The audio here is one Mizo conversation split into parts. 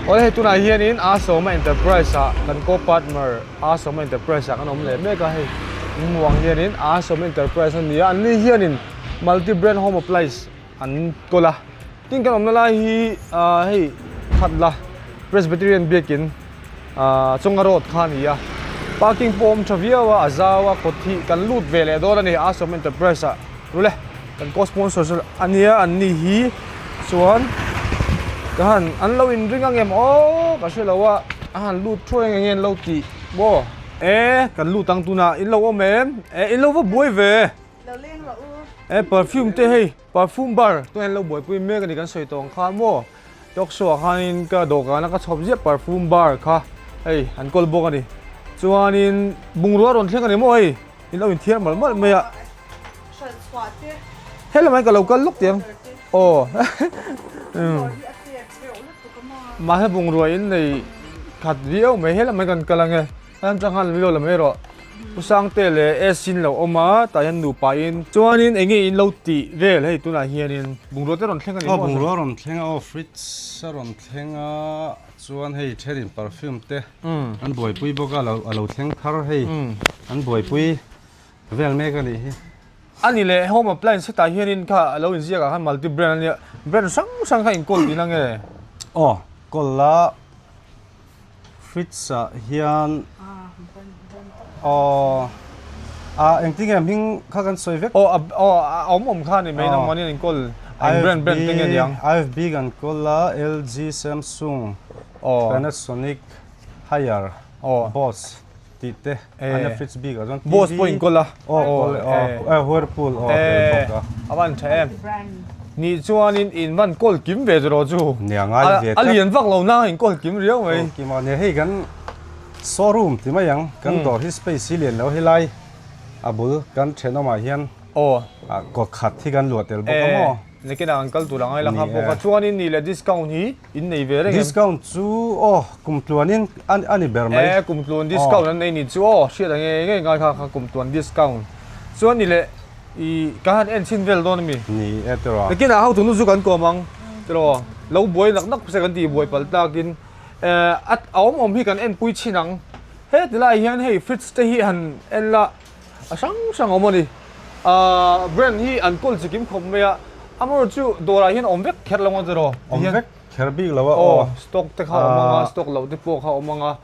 Awle hei tunah hianin Asawma Enterprise ah kan co-partner Asawma Enterprise ah kan awm leh mek a hei hmuh ang hianin Asawma Enterprise a ni a an ni hianin multi brand home appliance an kawl a tin kan awmna lai hi ah hei khat la Presbyterian biakin ah chunga road kha a ni a parking pawh a awm tha viau a a zau a kawt hi kan lut ve leh dawn a ni Asawma Enterprise ah rule kan co sponsor chu a nia an ni hi chuan ka han an lo in ring ang em aw ka hre lo a a han lut thuai ang enge an lo tih maw e kan lut ang tunah in lo awm em e in lo va buai ve. Lo leng rawh u. E perfume te hei perfume bar tunah hian lo buaipui mek a ni kan sawi tawh ang khan maw talk show ah khanin ka dawhkan a ka chhawp ziah perfume bar kha hei an kawl bawk a ni chuanin bungrua rawn thleng a ni maw hei in lo inthiar malh malh mai a helamah hian ka lo kal lawk teh ang aw mahse bungrua in nei khat viau mai helamah hian kan kal ang e. An changhan lam ilo la mai rawh. Pu Sangte leh S in lo awm a, tah hian nupa in. Chuanin eng nge in lo tih vel hei tunah hianin bungrua te rawn thleng a ni maw? Aw bungrua rawn thleng a, aw fridge a rawn thleng a, chuan hei thenin perfume te an buaipui bawk a, a lo thleng thar hei an buaipui vel mek a nih hi. A ni leh home appliance hetah hianin kha a lo inziak ah khan multi brand a nia, brand hrang hrang kha inkawl tihna nge? Aw kawl a. Fridge ah hian aw ah engtin nge hming kha kan sawi vek. Aw aw a awm awm kha a ni mai nangmah nen inkawl eng brand brand te nge niang. IFB kan kawl a LG Samsung Panasonic Haier Bosch tih te an la fridge bik ah chuan Bosch pawh inkawl a. Aw kawl e aw Whirlpool aw tel bawk a. A van tha em. Nih chuanin in van kawl kim ve chu rawh chu. Nia ngai ve tlat. A lian vak lo na in kawl kim riau mai. Kawl kim a nia hei kan showroom ti mai ang kan dawr hi space hi lian lo helai a bul kan thenawmah hian aw kawt khat hi kan luah tel bawk a maw. Nakinah an kal tur ang ai la kha bawk a chuanin nih leh discount hi in nei ve reng em? Discount chu aw kum tluanin a ni ber mai. E kum tluan discount an nei ni chu aw hriat ang nge nge ngai kha kha kum tluan discount chuan nih leh I ka han en chhin vel dawn a mi? Ni e tiraw. Nakinah ho tunu chu kan kawm ang tiraw. Lo buai nak nak se kan tih buai palh takin a awm awm hi kan en pui chhin ang. Heti lai hian hei fridge te hi han en la a hrang hrang awm a ni. Brand hi an kawl chikim khawp mai a, amaherawh chu dawrah hian awm vek kher lo ang tiraw. Awm vek kher bik lo a aw. Stock te kha awm ang a, stock loh te pawh kha awm ang a.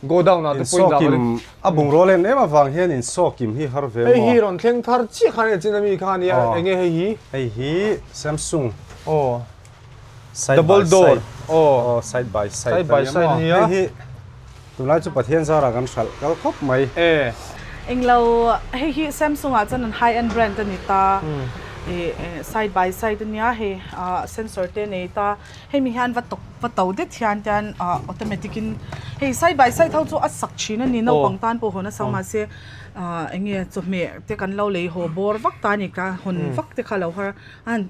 Godown ah te pawh in dah Insawkim a bungraw len em avang hian insawkim hi har ve maw? Hei hi rawn thleng thar chiah khan en chin ami kha ania eng nge hei hi? Hei hi Samsung. Aw. Side Double by door. side. Aw. Aw side by side Side by side ania. Hei hi tunlai chu Pathian zarah kan hralh kal khawp mai. E. Englo hei hi Samsung ah chuan an high end brand a ni ta. Ih side by side ania hei sensor te nei ta. Hemi hian va tawk va to det hian tian ah automatic in hei side by side ho chu a sak thin a ni naupang tan pawh hawn a sak mahse ah eng nge chawhmeh te kan lo lei haw bawr vak ta a ni ka hawn vak te kha a lo har a han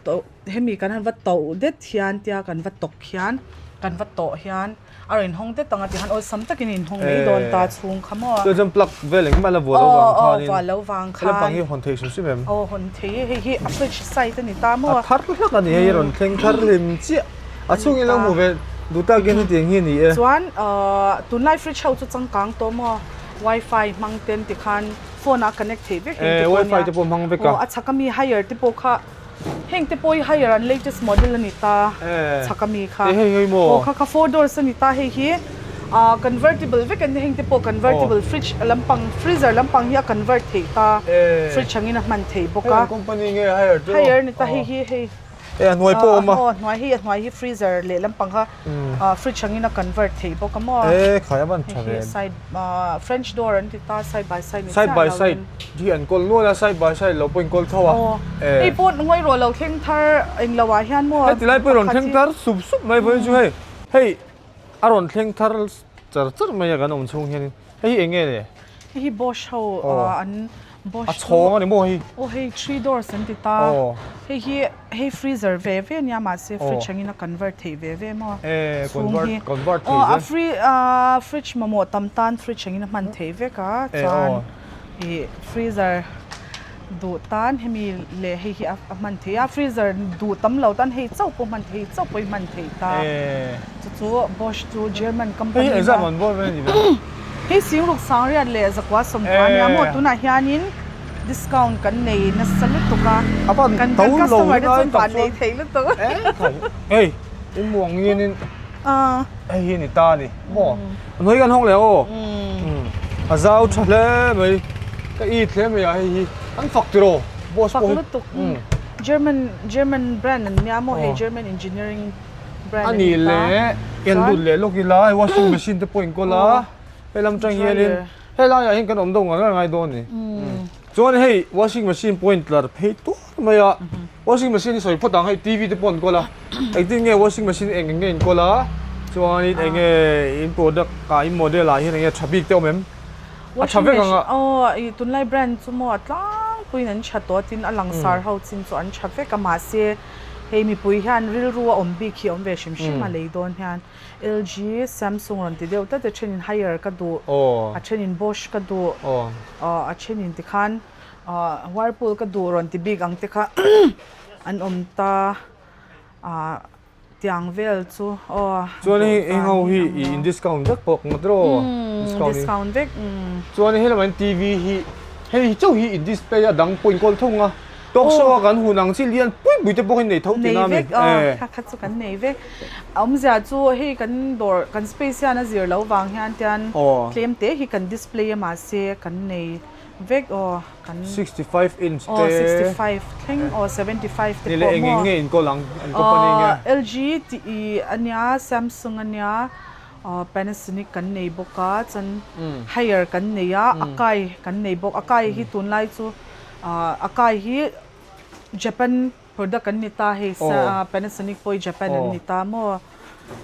to hemi kan han va to det hian tia kan va tawk hian kan va tawh hian. A rawn inhawng det ang a tih khan awlsam takin a inhawng mai dawn ta chhung kha maw. Chuan chuan plug vel engmah la vuah lo vang khanin. Aw vuah lo vang khan. Helai pang hi hawn thei hrim hrim em? Aw hawn thei e, hei hi a fridge side a ni ta maw. A thar hlak a ni hei a rawn thleng thar hlim chiah. A chhungin lo hmu ve duh takin hetiang hi a ni e. Chuan tunlai fridge ho chu changkang tawh maw wifi hmang ten tikhan phone ah connect theih vek heng te pawh nia. Wifi te pawh hmang vek a. Aw a chhak ami hire te pawh kha. Heng te pawh hi higher an latest model a ni ta chhak ami kha. Aw kha kha four doors a ni ta hei hi ah convertible vek an ni heng te pawh convertible fridge lampang freezer lampang hi a convert theih ta fridge angin a hman thei bawk a. Higher ni ta hei hi hei. E a hnuai pawh a awm a. Aw a hnuai hei a hnuai hi freezer leh lampang kha fridge angin a convert thei bawk a maw. E khai a van tha ve. Hei hi side ah french door an ti ta side by side ni chiah lo in. Side by side hi an kawl nual a side by side lo pawh in kawl tho a. Aw hei pawh ngawi rawh lo thleng thar eng lo ah hian maw. Hei tilai pawh i rawn thleng thar sup sup mai vawiin chu hei hei a rawn thleng thar char char mai a kan awm chhung hian in hei hi eng nge le. Hei hi Bosch ho an Bosch A chhawng a ni maw hei. Aw hei three doors an ti ta. Hei hi hei freezer ve ve ania mahse fridge angin a convert theih ve ve maw. E Chhung convert hi. convert thei Aw a zel. free ah fridge mamawh tam tan fridge angin a hman theih vek a E chuan aw. ih freezer. Duh tan hemi leh hei hi a hman thei a, freezer duh tam lo tan hei chauh pawh hman thei chauh pawh i hman thei ta. Chu chu Bosch chu German company Hei exam an bawr vel a ni ve. Hei Singruk Sangriat leh Zakua Sawmkua a nia maw tunah hianin discount kan nei nasa lutuk a, kan customer te chuan van nei thei lutuk. Hei i muang hianin hei hi a ni ta a ni maw. A hnuai kan hawng leh aw. A zau tha hle mai. Ka it hle mai a hei hi. An fak tiraw boss pawh hi. Fak lutuk. German German brand an nia maw hei German engineering brand an ni ta. A nih leh en lut leh lawk ila hei washing machine te pawh inkawl a. Hei lam tang hianin hei laiah hian kan awm deuh ngar ngar ngai dawn a ni. Chuan hei washing machine pawh intlar phei tuar mai a. Washing machine hi sawi phawt ang hei TV te pawh an kawl a engtin nge washing machine eng eng nge in kawl a chuanin eng nge in product ah in model ah hian eng nge tha bik te awm em a tha vek ang a. Aw i tunlai brand chu maw a tlangpuiin an tha tawh a tin a langsar ho chin chu an tha vek a mahse hei mipui hian rilru a awm bik hi a awm ve hrim hrim a lei dawn hian LG, Samsung rawn ti deuh tlat a thenin Haier ka duh a thenin Bosch ka duh a thenin tikhan. Ahh whirlpool ka duh rawn ti bik ang te kha an awm ta ahh tiang vel chu aw Chuan hei heng ho hi i in discount vek pawh ka ngawt rawh umm discount vek umm Chuan hei lamah hian TV hi hei hi chauh hi in display a dang pawh in kawl thung a talk show a kan hun ang chi lian pui pui te pawh hi nei tho tihna a mi Nei vek aw kha kha chu kan nei vek a awmzia chu hei kan dawr kan space hian a zir loh vang hian tian tlem te hi kan display a mahse kan nei Vek aw kan. 65 inch te. Aw 65 thleng aw 75 te pawh maw. Ni leh eng eng nge in kawl ang an company nge. Aw LG tih i ania Samsung ania aw Panasonic kan nei bawk a chuan Haier kan nei a Akai kan nei bawk Akai hi tunlai chu Akai hi Japan product an ni ta hei Panasonic pawh hi Japan an ni ta maw.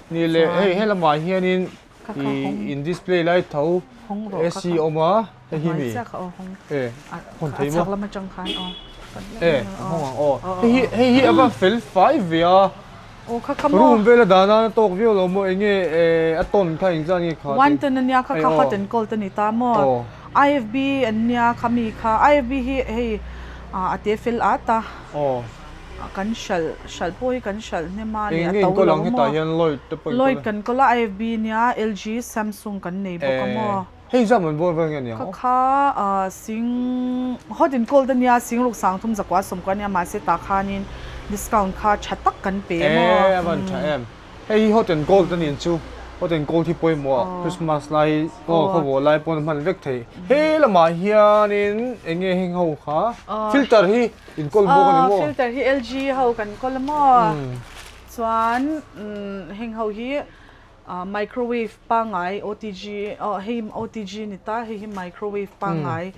Ni leh hei helamah hianin I in display lai tho AC awm a hei hi mi e hawn thei maw e an hawng ang aw hei hi hei hi a va fel fai ve a room vel a dan a tawk viau lo maw eng nge a tawn kha eng zat nge kha one ton ania kha kha hot and cold a ni ta maw IFB an nia kha mi kha IFB hi hei a te fel at a. Kan hralh, hralh pawh hi kan hralh hnem a ni, a to lo maw? Lloyd kan kawl a, IFB nia, LG, Samsung kan nei bawk a maw? Hei zat man bawr vel nge nia? Kha kha sing hot and cold a nia, sing ruk sang thum zakua sawmkua a nia, mahse tah khanin discount kha tha tak kan pe a maw? E a van tha em. Hei hi hot and cold a nih chu, hot and cold hi pawimawh a, Christmas lai aw khawvawh lai pawn a hman vek thei. He lamah hianin eng nge heng ho kha filter hi in kawl bawk a ni maw? Filter hi LG ho kan kawl a maw? Chuan heng ho hi microwave pangngai OTG aw hei OTG ni ta hei hi microwave pangngai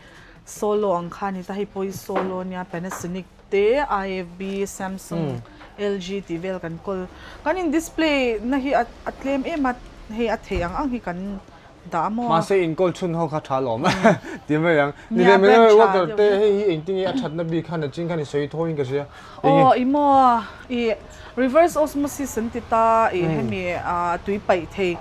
solo ang kha a ni ta hei pawh hi solo a nia Panasonic. Te, IFB, Samsung, LG tih vel kan kawl. Kan in display na hi a tlem em a, hei a theih ang ang hi kan dah a maw? Mahse in kawl chhun ho kha tha lawm ti mai ang. Ni leh mineral water te hei hi engtin nge a thatna bik khan a ching khan i sawi thaw in ka hria. Aw i maw i reverse osmosis an ti ta i hemi tui paih thei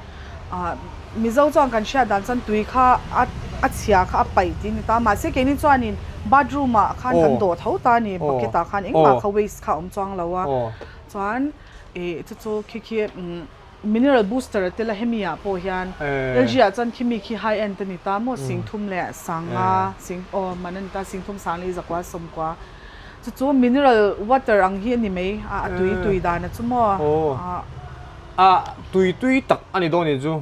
Mizo chuan kan hriat dan chuan tui kha a a chhia kha a paih tih a ni ta mahse keini chuanin bathroom ah khan kan dawh tho ta a ni bucket ah khan engmah kha waste kha a awm chuang lo a chuan ih chu chu khi khi mineral booster a tel a hemi ah pawh hian LG ah chuan khimi khi high end a ni ta maw singthum leh sanga sing aw man a ni ta singthum sangli zakua sawmkua chu chu mineral water ang hi a ni mai a a tui tui dan a chu maw ah. A tui tui tak a ni dawn ni chu.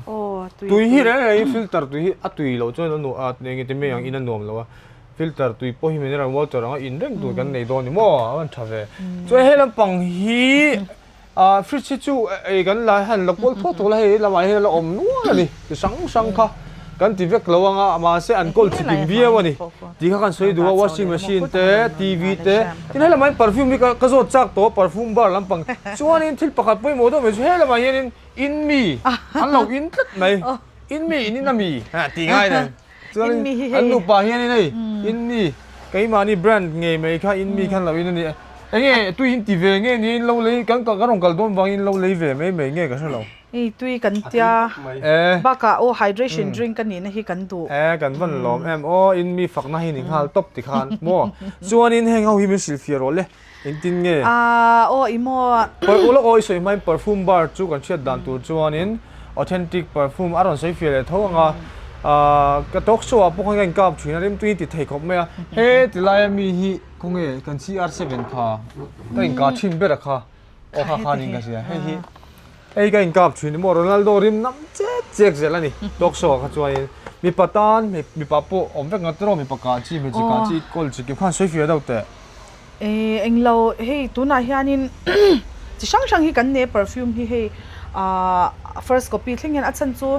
Tui hi reng rengin filter tui hi a tui loh chuan a nuam a eng enge mai ang in a nuam lo a. Filter tui pawh hi mineral water anga in reng tur kan nei dawn ni maw a van tha ve. Chuan he lampang hi ah fridge hi chu ei kan la han la kual thuak thuak la hei lamah hian a la awm nual a ni. Ti hrang hrang kha kan ti vek lo anga mahse an kawl chikim viau a ni. Tih kha kan sawi duh a washing machine te TV te tin he lamah hian perfume hi ka zawt chak tawh a perfume bar lampang chuanin thil pakhat pawimawh deuh mai chu he lamah hianin in mi an lo in tlat mai in mi in in a mi tih ngai nen chuanin an nupa hianin hei in mi keimahni brand ngei mai kha in mi khan lo in a ni eng nge tui in ti ve nge niin lo lei kan rawn kal dawn vangin lo lei ve mai mai nge ka hre lo. Hei tui kan tia bakah aw hydration drink a nihna hi kan duh. E kan van lawm em aw in mi fakna hi ni nghal tawp ti khan maw chuanin heng ho hi min hrilhfiah rawh le engtin nge. Aaa aw i maw. Ulawk aw i sawi hmain perfume bar chu kan hriat dan tur chuanin authentic perfume a rawn sawi fiah leh tho ang a ka talk show ah pawh khan ka inkap thin a rimtui hi ti thei khawp mai a he ti laia mi hi khawnge kan CR7 kha ka inkah thin ber a kha aw kha khan in ka hria hei hi. Hei ka inkap thin emaw Ronaldo rim nam chet chek zel a ni. Talk show ah kha chuanin mipa tan mipa pawh awm vek ngat rawh mipa kah chi hmeichhe kah chi kawl chi kim khan sawi fiah deuh teh. Eh englo hei tunah hianin chi hrang hrang hi kan nei perfume hi hei ah first copy thleng hian a chhan chu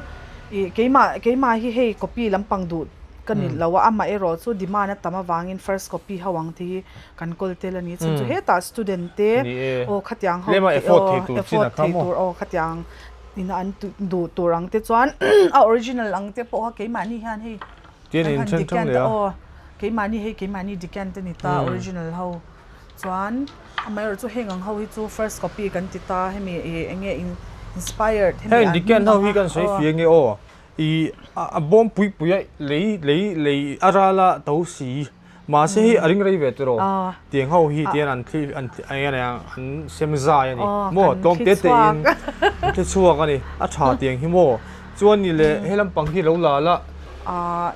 ih keimah keimah hi hei copy lampang duh ka ni lo a amaherawh chu demand a tam avangin first copy ho ang te hi Kan kawl tel a ni chhan chu hetah student te aw khatiang ho te aw effort thei tur aw khatiang in an duh tur ang te chuan a original ang te pawh kha keimahni hian hei kan han decant a aw keimahni hei keimahni decant a ni ta original ho chuan amaherawhchu chu heng ang ho hi chu first copy kan ti ta hemi ih eng nge inspired hemi an hming ang a aw ih a bawm pui pui a lei lei lei a rala to si. Mahse hei a ring rei ve tiraw? Tiang ho hi tian an thli an eng nge an sem zai a ni maw tlawm te te in an thli chhuak a ni a tha tiang hi maw chuan ni leh he lampang hi lo la la.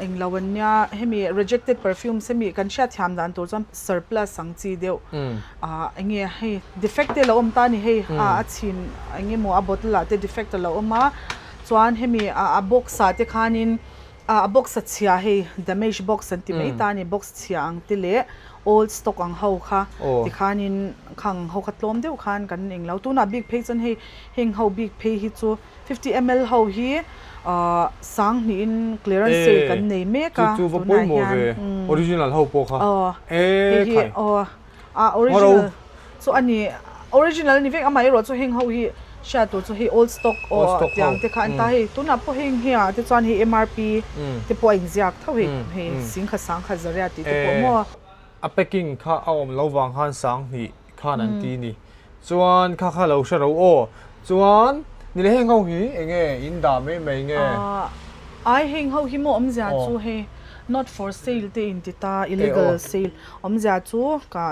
Englo an nia hemi rejected perfumes hemi kan hriat thiam dan tur chuan surplus ang chi deuh eng nge hei defect te a lo awm ta a ni hei a chhin eng nge maw a bottle ah te defect a lo awm a chuan hemi a box ah te khanin A box a chhia hei damage box an ti mai ta a ni, box chhia ang te leh old stock ang ho kha tikhanin khang ho kha tlawm deuh khan kan eng lo. Tunah bik phei chuan hei heng ho bik phei hi chu 50 ml ho hi sang hnihin clearance sale kan nei mek a tunah hian. Original ho pawh kha hei hi aw. A original chu a ni original ni vek amaherawh chu heng ho hi hriat tur chu hei old stock aw tiang te kha an ta hei tunah pawh heng hi ah te chuan hei MRP te pawh a inziak tho hei hei singkha sangkha zaria tih te pawh maw. A packing kha a awm lo vang khan sanghnih khan an ti ni chuan kha kha lo hre ro aw chuan ni leh heng ho hi eng nge in dah mai mai nge. Ai heng ho hi maw awmzia chu hei not for sale te in ti ta illegal sale. Awmzia chu ka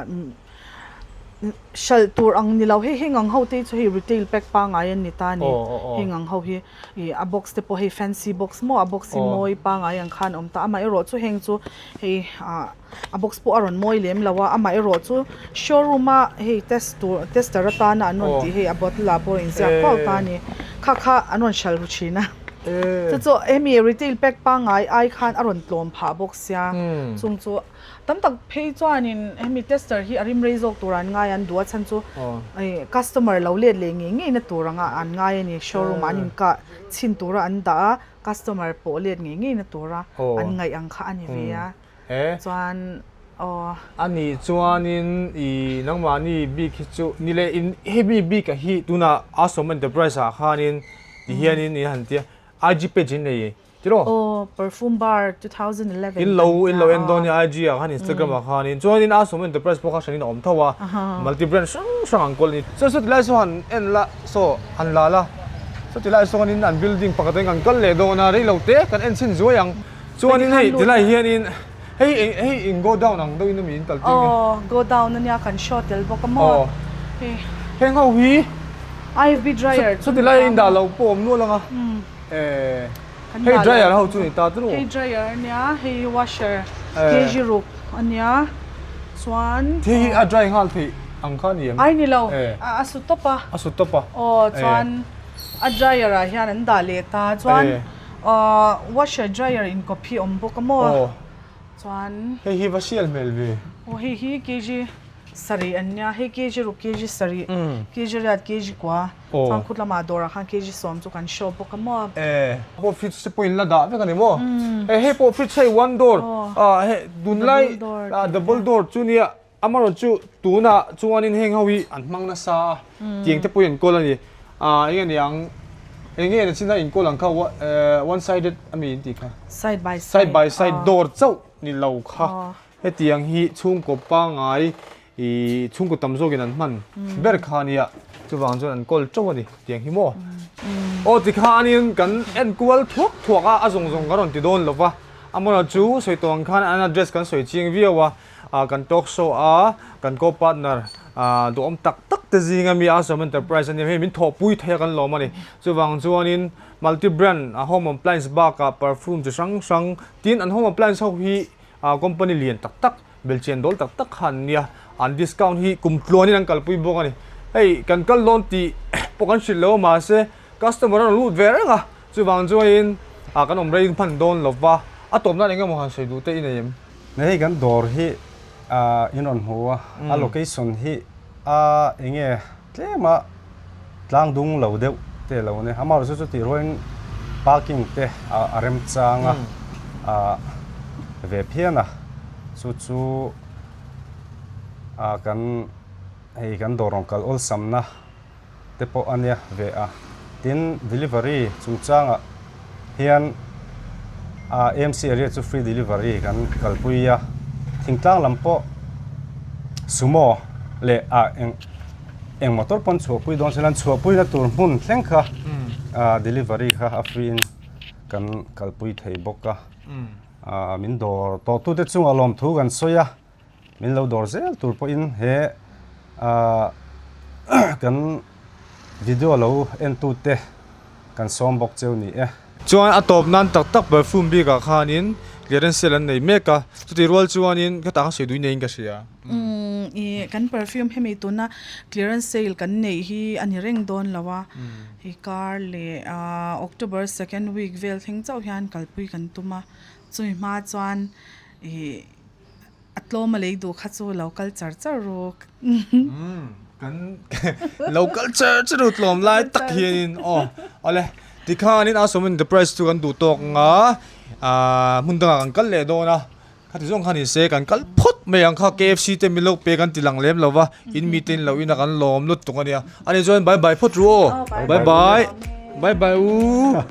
hralh tur ang ni lo hei heng ang ho te hi chu hei retail pack pangngai an ni ta a ni heng ang ho hi ih a box te pawh hei fancy box maw a box hi mawi pangngai ang khan a awm ta amaherawh chu heng chu hei ah a box pawh a rawn mawi lem lo a amaherawh chu showroom a hei test tur tester atana an rawn tih hei a bottle ah pawh a inziak kuau ta a ni kha kha an rawn hralh ru thin a chu chu hemi retail pack pangngai ai khan a rawn tlawm phah bawk sia chung chu. Tam tak phei chuanin hemi tester hi a rim rei zawk tur an ngai a, an duh a chhan chu customer lo let leh ngei ngei na tur anga an ngai a ni. Showroom ah an inkah chhin tura an dah a, customer pawh let ngei ngei na tura an ngaih ang kha a ni ve a. Chuan aw. A nih chuanin i nangmahni bik hi chu ni leh in hemi bik ah hi tunah Asom Enterprise ah khanin tihianin in han tia IG page in nei Tiraw? Aw, Perfume Bar 2011 In lo in lo en dawn nia IG ah khan Instagram ah khanin chuanin Asom Enterprise pawh kha hranin a awm tho a, multi brand hrang hrang an kawl a ni. Chuan saw tilai saw han en la saw han la la saw tilai sawnin an building pakhat in kan kal leh dawn a rei lo te kan en chhin zuai ang. Chuanin hei tilai hianin hei hei in go down ang deuhin ami in kal tir nge? Aw, go down ania kan show tel bawk a maw? Hei. Heng ho hi IFB dryer saw tilai in dah lo pawh awm nual ang a. Hei dryer ho chu ni ta turu. Hei dryer ania hei washer kg ruk ania chuan. Thil hi a dry nghal theih ang kha ni em? Ai ni lo a su tawp a. A su tawp a. Aw chuan a dryer ah hian an dah leh ta chuan washer dryer inkawp hi awm bawk a maw chuan. Hei hi va sial hmel ve. Aw hei hi kg sarih an nia hei kg ruk kg sarih kg riat kg kua. Chuan khut lamah dawrah khan kg sawm chu kan show bawk a maw. E pawh fridge te pawh in la dah vek a ni maw. E hei pawh fridge hei one door ah hei tunlai double door chu nia amaherawh chu tunah chuanin heng ho hi an hmang nasa a tiang te pawh hi an kawl a ni ah eng nge niang eng nge nachina in kawl ang kha one sided ami in tih kha side by side side by side door chauh ni lo kha hetiang hi chhungkaw pangngai I chhungkaw tam zawkin an hman ber kha nia, chuvang chuan an kawl teuh a ni tiang hi maw. Aw tikhanin kan en kual thuak thuak a, a zawng zawng kan rawn ti dawn lo va. Amaherawhchu chu sawi tawh ang khan an address kan sawi chiang viau a, kan talk show a kan co-partner duhawm tak tak te zinga mi Asawm Enterprise a nia hei min thawhpui thei a kan lawm a ni. Chuvang chuanin multi brand home appliance bakah perfume chi hrang hrang tin an home appliance ho hi company lian tak tak Belchian dawl tak tak kha an nia, an discount hi kum tluanin an kalpui bawk a ni. Hei kan kal dawn tih pawh kan hrilh lo a mahse customer an rawn lut ve reng a, chuvang chuanin ah kan awm rei hman dawn lo va, a tawp nan eng emaw han sawi duh te i nei em? Nge hei kan dawr hi ah in rawn hmu a, a location hi a enge tlema tlang dung lo deuh te lo nia, amaherawhchu chu tih rualin parking te a remchang a ah ve phian a, chu chu ah kan hei kan dawr rawn kal awlsamna te pawh a nia ve a, tin delivery chungchangah hian ah AMC area chu free delivery kan kalpui a, thingtlang lam pawh sumo leh ah eng eng motor pawn chhuahpui dawn se lan chhuahpuina tur hmun thleng kha ah delivery kha a free in kan kalpui thei bawk a, ah min dawr tawh tute chungah lawmthu kan sawi a. Min lo dawr zel tur pawhin he ah kan video lo entute kan sawm bawk cheu ni e. Chuan a tawp nan tak tak perfume bikah khanin clearance sale an nei mek a, chutih rual chuanin khetah khan sawi dui neiin ka hria. Umm ih kan perfume hemi tuna clearance sale kan neih hi a ni reng dawn lo a, i kar leh ah October second week vel thleng chauh hian kalpui kan tum a, chumi hma chuan ih. A tlawm a lei duh kha chu lo kal char char ru. Kan lo kal char char ru tlawm lai tak hianin aw awle tikhanin a sawm enterprise chu kan duh tawk ang a ah hmun dangah kan kal leh dawn a khati zawng kha ni se kan kal phawt mai ang kha KFC te min lo pe kan ti lang lem lo va in mite in lo in a kan lawm lutuk ania ani chuan bye bye phawt ru aw bye bye bye bye u.